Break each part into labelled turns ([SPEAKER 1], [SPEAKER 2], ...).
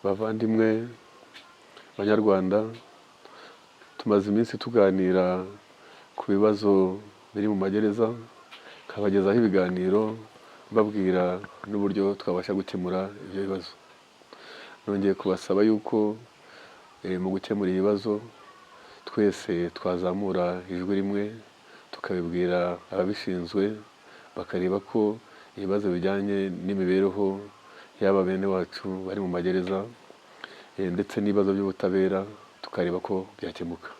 [SPEAKER 1] Bavandimwe banyarwanda, tumaze iminsi tuganira ku bibazo biri mu magereza, nkabagezaho ibiganiro mbabwira n'uburyo twabasha gukemura ibyo bibazo. Nongeye kubasaba yuko mu gukemura ibibazo twese twazamura ijwi rimwe, tukabibwira ababishinzwe, bakareba ko ibibazo bijyanye n'imibereho y'aba bene wacu bari mu magereza ndetse n'ibibazo by'ubutabera, tukareba ko byakemuka.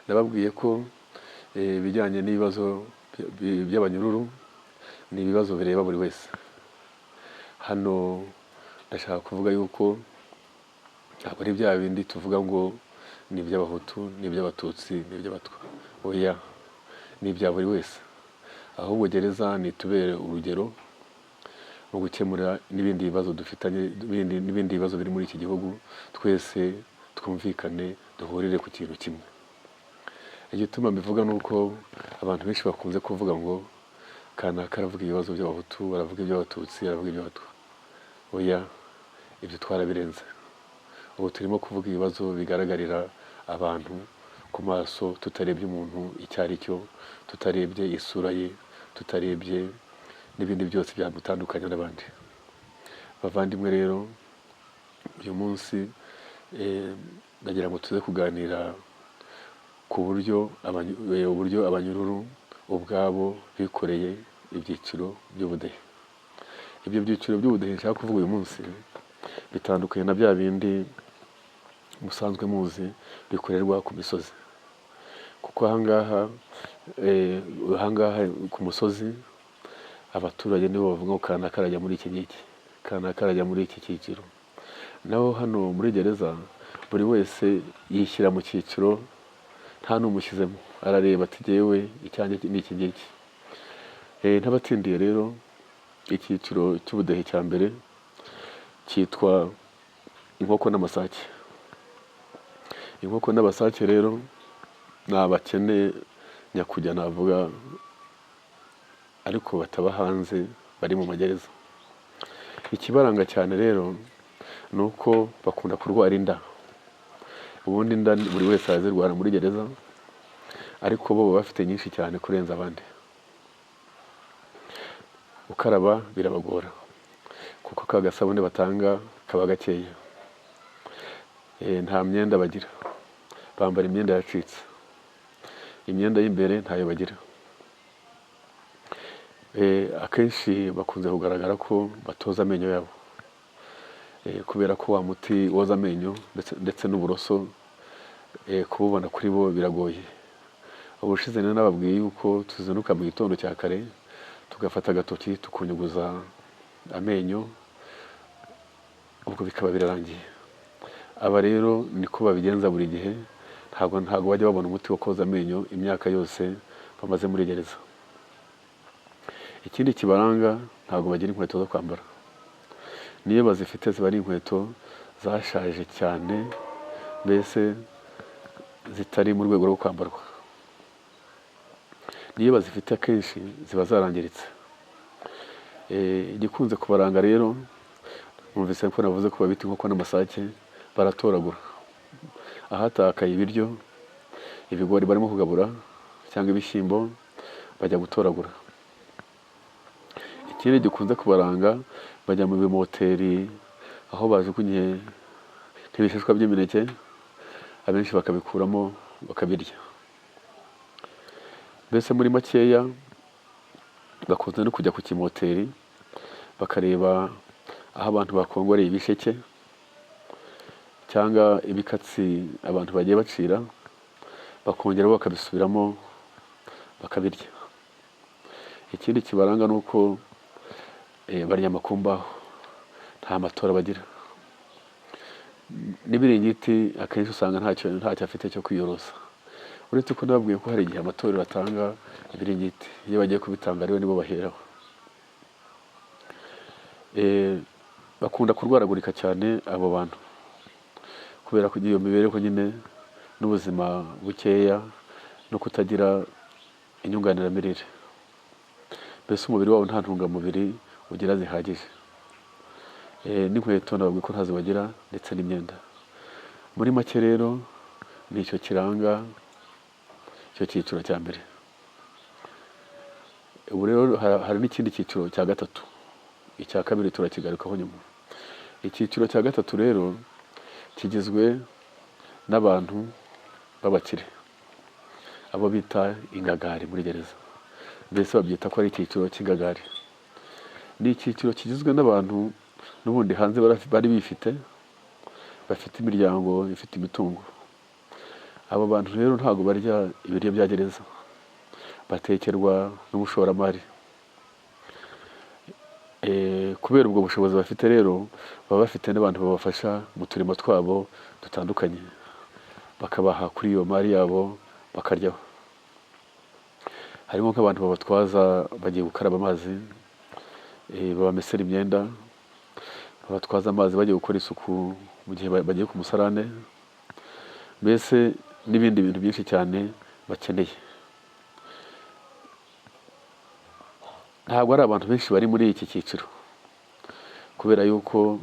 [SPEAKER 1] Nababwiye ko ibijyanye n'ibibazo by'abanyururu ni ibibazo bireba buri wese. Hano ndashaka kuvuga yuko ntabwo ari bya bindi tuvuga ngo ni iby'Abahutu, ni iby'Abatutsi, ni iby'Abatwa. Oya, ni ibya buri wese. Ahubwo gereza nitubere urugero mu gukemura n'ibindi bibazo dufitanye, n'ibindi bibazo biri muri iki gihugu, twese twumvikane, duhurire ku kintu kimwe. Igituma mbivuga ni uko abantu benshi bakunze kuvuga ngo kanaka aravuga ibibazo by'Abahutu, aravuga iby'Abatutsi, aravuga iby'Abatwa. Oya, ibyo twarabirenze. Ubu turimo kuvuga ibibazo bigaragarira abantu ku maso, tutarebye umuntu icyo ari cyo, tutarebye isura ye, tutarebye n'ibindi byose byamutandukanya n'abandi. Bavandimwe rero, uyu munsi ndagira ngo tuze kuganira ku buryo uburyo abanyururu ubwabo bikoreye ibyiciro by'ubudehe. Ibyo byiciro by'ubudehe nshaka kuvuga uyu munsi bitandukanye na bya bindi musanzwe muzi bikorerwa ku misozi, kuko ahangaha ku musozi abaturage nibo bavuga ngo kanaka arajya muri iki ngiki, kanaka arajya muri iki cyiciro. Naho hano muri gereza buri wese yishyira mu cyiciro nta n'umushyizemo, arareba ati jyewe icyanjye ni iki ngiki. Ntabatindiye rero, icyiciro cy'ubudehe cya mbere cyitwa inkoko n'amasake. Inkoko n'abasake rero ni abakene nyakujya navuga, ariko bataba hanze, bari mu magereza. Ikibaranga cyane rero ni uko bakunda kurwara inda. Ubundi inda buri wese arazirwara muri gereza, ariko bo baba bafite nyinshi cyane kurenza abandi. Gukaraba birabagora kuko ka gasabune batanga kaba gakeya. Nta myenda bagira, bambara imyenda yacitse, imyenda y'imbere ntayo bagira. Akenshi bakunze kugaragara ko batoza amenyo yabo, kubera ko wa muti woza amenyo ndetse n'uburoso kububona kuri bo biragoye. Ubushize rero nababwiye yuko tuzinduka mu gitondo cya kare, tugafata agatoki tukunyuguza amenyo, ubwo bikaba birarangiye. Aba rero niko babigenza buri gihe, ntabwo bajya babona umuti wo koza amenyo imyaka yose bamaze muri gereza. Ikindi kibaranga, ntabwo bagira inkweto zo kwambara. Niyo bazifite ziba ari inkweto zashaje cyane, mbese zitari mu rwego rwo kwambarwa. Niyo bazifite akenshi ziba zarangiritse. Igikunze kubaranga rero, numvise ko navuze ko babita inkoko n'amasake, baratoragura ahatakaye ibiryo, ibigori barimo kugabura cyangwa ibishyimbo, bajya gutoragura. Ikindi gikunze kubaranga, bajya mu bimoteri aho bajugunye nk'ibishishwa by'imineke, abenshi bakabikuramo bakabirya. Mbese muri makeya, bakunze no kujya ku kimoteri bakareba aho abantu bakongoreye ibisheke cyangwa ibikatsi abantu bagiye bacira, bakongera bakabisubiramo bakabirya. Ikindi kibaranga ni uko baryama ku mbaho, nta matora bagira, n'ibiringiti akenshi usanga ntacyo afite cyo kwiyorosa, uretse ko nababwiye ko hari igihe amatorero atanga ibiringiti. Iyo bagiye kubitanga rero nibo baheraho. Bakunda kurwaragurika cyane abo bantu kubera kugira iyo mibereho nyine n'ubuzima bukeya no kutagira ; inyunganiramirire, mbese umubiri wabo nta ntungamubiri ugira zihagije. N'inkweto nababwiye ko ntazo bagira, ndetse n'imyenda. Muri make rero ni icyo kiranga icyo cyiciro cya mbere. Ubu rero hari n'ikindi cyiciro cya gatatu, icya kabiri turakigarukaho nyuma. Icyiciro cya gatatu rero kigizwe n'abantu b'abakire, abo bita ingagari muri gereza, mbese babyita ko ari icyiciro cy'ingagari. Ni icyiciro kigizwe n'abantu n'ubundi hanze bari bifite, bafite imiryango ifite imitungo. Abo bantu rero ntabwo barya ibiryo bya gereza, batekerwa n'umushoramari. Kubera ubwo bushobozi bafite rero, baba bafite n'abantu babafasha mu turimo twabo dutandukanye, bakabaha kuri iyo mari yabo bakaryaho. Harimo nk'abantu babatwaza bagiye gukaraba amazi, babamesera imyenda, babatwaza amazi bagiye gukora isuku mu gihe bagiye ku musarane, mbese n'ibindi bintu byinshi cyane bakeneye. Ntabwo ari abantu benshi bari muri iki cyiciro, kubera yuko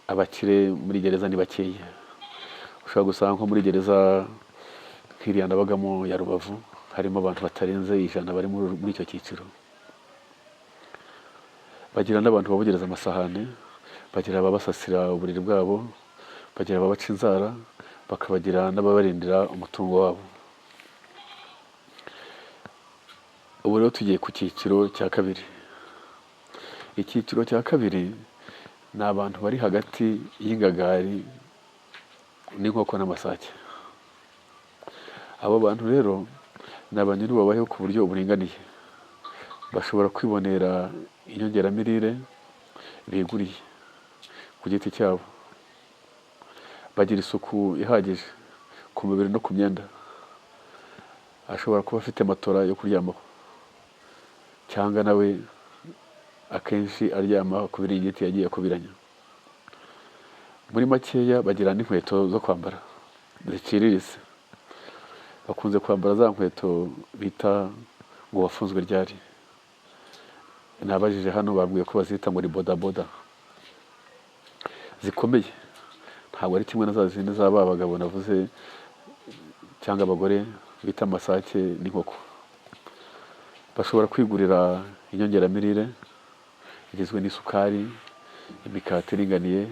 [SPEAKER 1] abakire muri gereza ni bakeya. Ushobora gusanga nko muri gereza nk'iriya nabagamo ya Rubavu, harimo abantu batarenze 100 bari muri icyo cyiciro. Bagira n'abantu babogereza amasahane, bagira ababasasira uburiri bwabo, bagira ababaca inzara, bakabagira n'ababarindira umutungo wabo. Ubu rero tugiye ku cyiciro cya kabiri. Icyiciro cya kabiri ni abantu bari hagati y'ingagari n'inkoko n'amasake. Abo bantu rero ni abanyururu babayeho ku buryo buringaniye, bashobora kwibonera inyongeramirire biguriye ku giti cyabo, bagira isuku ihagije ku mubiri no ku myenda. Ashobora kuba afite matora yo kuryamaho, cyangwa nawe akenshi aryama ku biringiti yagiye akubiranya. Muri makeya bagira n'inkweto zo kwambara ziciriritse, bakunze kwambara za nkweto bita ngo wafunzwe ryari. Nabajije hano bambwiye ko bazita ngo ni bodaboda, zikomeye, ntabwo ari kimwe na za zindi za ba bagabo navuze cyangwa abagore bita amasake n'inkoko. Bashobora kwigurira inyongeramirire igizwe n'isukari, imikati iringaniye,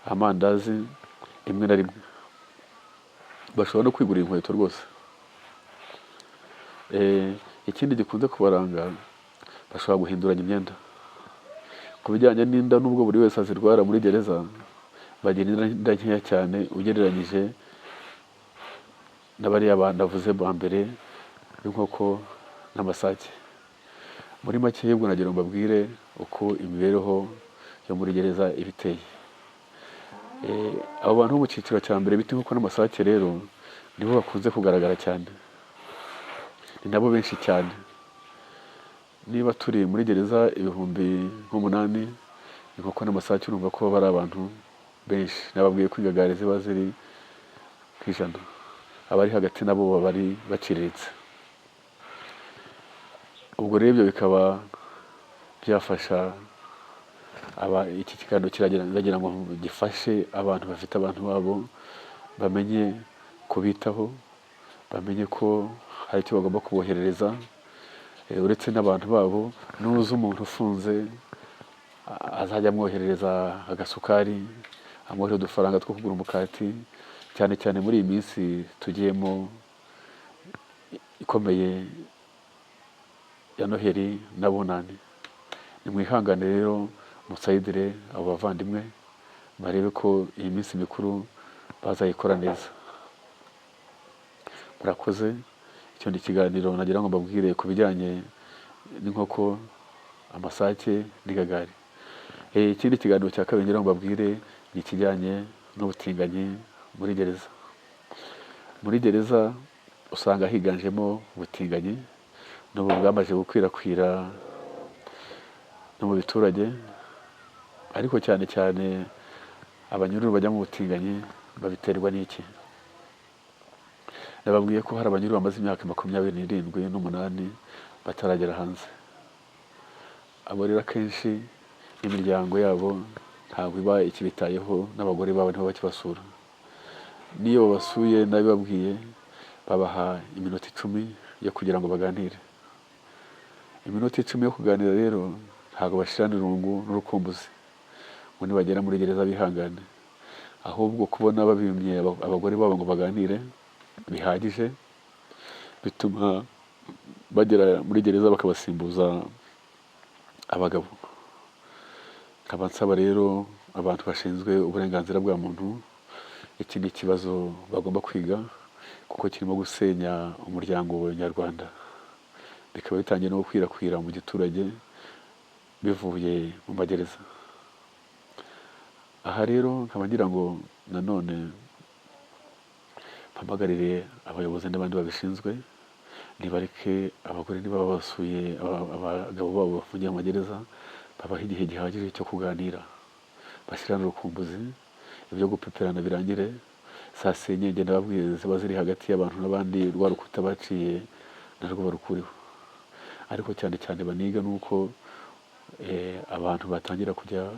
[SPEAKER 1] amandazi rimwe na rimwe. Bashobora no kwigurira inkweto rwose. Ikindi gikunze kubaranga, bashobora guhinduranya imyenda. Ku bijyanye n'inda, nubwo buri wese azirwara muri gereza, bagira inda nkeya cyane ugereranyije n'abariya navuze ba mbere b'inkoko n'amasake. Muri make ubwo nagira ngo mbabwire uko imibereho yo muri gereza iba iteye. Abo bantu bo mu cyiciro cya mbere bita inkoko n'amasake rero nibo bakunze kugaragara cyane, ni nabo benshi cyane. Niba turi muri gereza 8000, inkoko n'amasake urumva ko bari abantu benshi. Nababwiye ko ingagari ziba ziri ku 100, abari hagati nabo baba bari baciriritse. Ubwo rero ibyo bikaba byafasha iki kiganiro kiragira ngo gifashe abantu bafite abantu babo, bamenye kubitaho, bamenye ko hari icyo bagomba kuboherereza. Uretse n'abantu babo, n'uzi umuntu ufunze azajya amwoherereza agasukari, amwohereza udufaranga two kugura umukati, cyane cyane muri iyi minsi tugiyemo ikomeye ya Noheli na Bunani. Nimwihangane rero musayidire abo bavandimwe, barebe ko iyi minsi mikuru bazayikora neza. Murakoze. Icyo ni ikiganiro nagira ngo mbabwire ku bijyanye n'inkoko, amasake n'ingagari. Ikindi kiganiro cya kabiri ngira ngo mbabwire ni ikijyanye n'ubutinganyi muri gereza. Muri gereza usanga higanjemo ubutinganyi, n'ubu bwamaze gukwirakwira no mu biturage, ariko cyane cyane abanyururu bajya mu butinganyi babiterwa n'iki? Nababwiye ko hari abanyururu bamaze imyaka 27 n'umunani bataragera hanze. Abo rero akenshi imiryango yabo ntabwo iba ikibitayeho, n'abagore babo ntibo bakibasura. N'iyo babasuye, nabibabwiye, babaha iminota 10 yo kugira ngo baganire. Iminota 10 yo kuganira rero ntabwo bashirana irungu n'urukumbuzi ngo nibagera muri gereza bihangane, ahubwo kubona babimye abagore babo ngo baganire bihagije bituma bagera muri gereza bakabasimbuza abagabo. Nkaba nsaba rero abantu bashinzwe uburenganzira bwa muntu, iki ni ikibazo bagomba kwiga kuko kirimo gusenya umuryango nyarwanda, bikaba bitangiye no gukwirakwira mu giturage bivuye mu magereza. Aha rero nkaba ngira ngo nanone mpamagarire abayobozi n'abandi babishinzwe, nibareke abagore niba basuye abagabo babo bafungiye mu magereza, babahe igihe gihagije cyo kuganira, bashyirane urukumbuzi, ibyo gupeperana birangire. Saa senyenge ndababwiye ziba ziri hagati y'abantu n'abandi, rwa rukuta baciye narwo barukuriho. Ariko cyane cyane baniga nuko abantu batangira kujya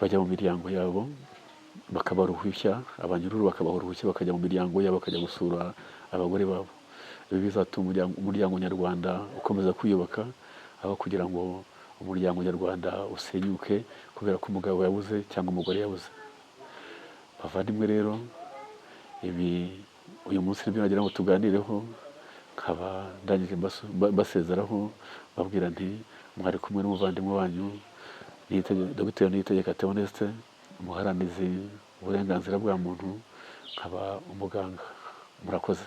[SPEAKER 1] bajya mu miryango yabo bakabaha uruhushya, abanyururu bakabaha uruhushya bakajya mu miryango yabo, bakajya gusura abagore babo. Ibi bizatuma umuryango nyarwanda ukomeza kwiyubaka, aho kugira ngo umuryango nyarwanda usenyuke kubera ko umugabo yabuze cyangwa umugore yabuze. Bavandimwe rero, ibi uyu munsi nibyo nagira ngo tuganireho, nkaba ndangije mbasezeraho mbabwira nti mwari kumwe n'umuvandimwe wanyu Dr Niyitegeka Theoneste, umuharanizi uburenganzira bwa muntu, nkaba umuganga. Murakoze.